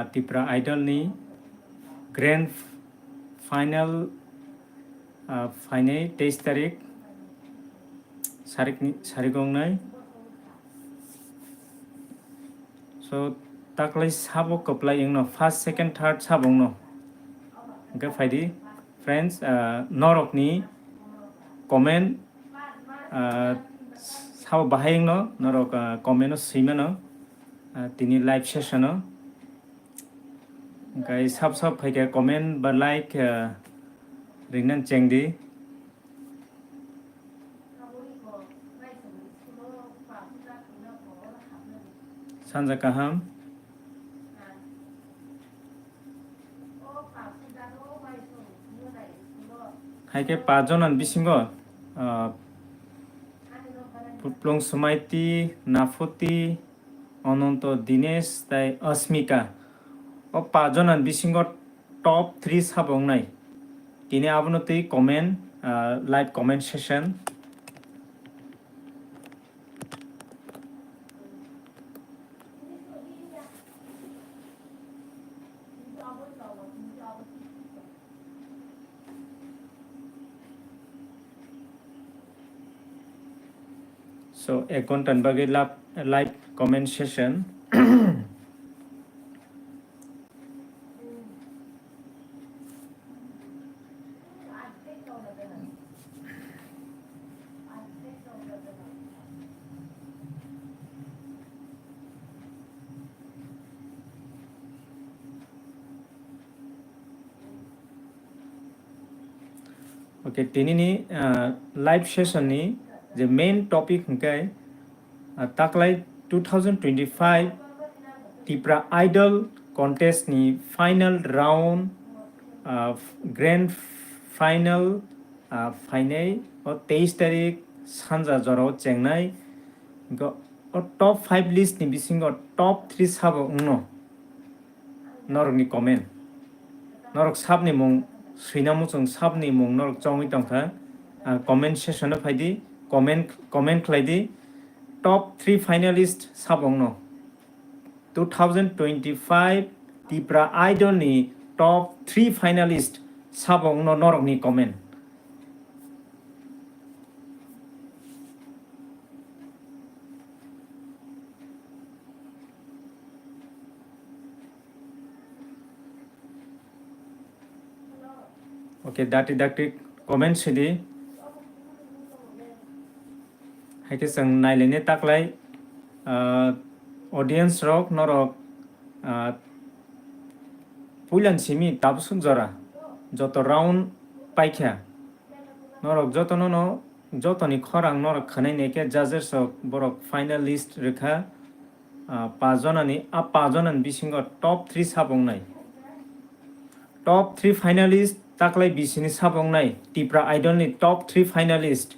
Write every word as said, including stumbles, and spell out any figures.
Tipra Idol ni grand final, ah, phainai teis tarik, sarik ni, sarik wngnai. So, taklai sabo kwplai wngno, first, second, third sabo wngno. Hwnkhe phaidi, friends, ah, norokni comment, ah, sabo bahai wngno, norok, ah, comment o swimano, ah, tini live session o. Hwnkhe sab sab phaikha comment ba like, ah, ringnan chengdi. Sanja kaham. Hai khe pa jonan bisingo, ah, Puplung Sumaiti, Nafuti, Ononto, Dinesh tai Asmika. O pa jonan bisingo top three sabo wngnai. Tini abono twi comment, ah, live comment session. So, ek ghonta ni bagwi lap-, live comment session. Okay, tini ni, ah, live session ni je main topic hwnkhe, ah, taklai two thousand twenty-five Tipra Idol contest ni final round, ah, grand final, ah, phainai o teis tarik sanja jorao chengnai. Go-, o top five list ni bisingo top three sabo wngno. Norokni comment. Norok sabni mung swina muchung sabni mung norok chongwi tongkha. Ah, comment section o phaidi, comment, comment khlaidi. Top three finalist sabo wngno. Two thousand twenty-five Tipra Idol ni top three finalist sabo wngno norokni comment. Okay, dati dakti comment sidi. Hai khe chwng nailaini taklai, ah, audience rok norok, ah, puilan simi tabuk suk jora joto round paikha. Norok jotono no, jotoni khorang norok khwnai nai khe judges rok borok final list rwkha, ah, pa jonani, a pa jonani bisingo top three sabo wngnai. Top three finalist taklai bisini sabo wngnai, Tipra Idol ni top three finalist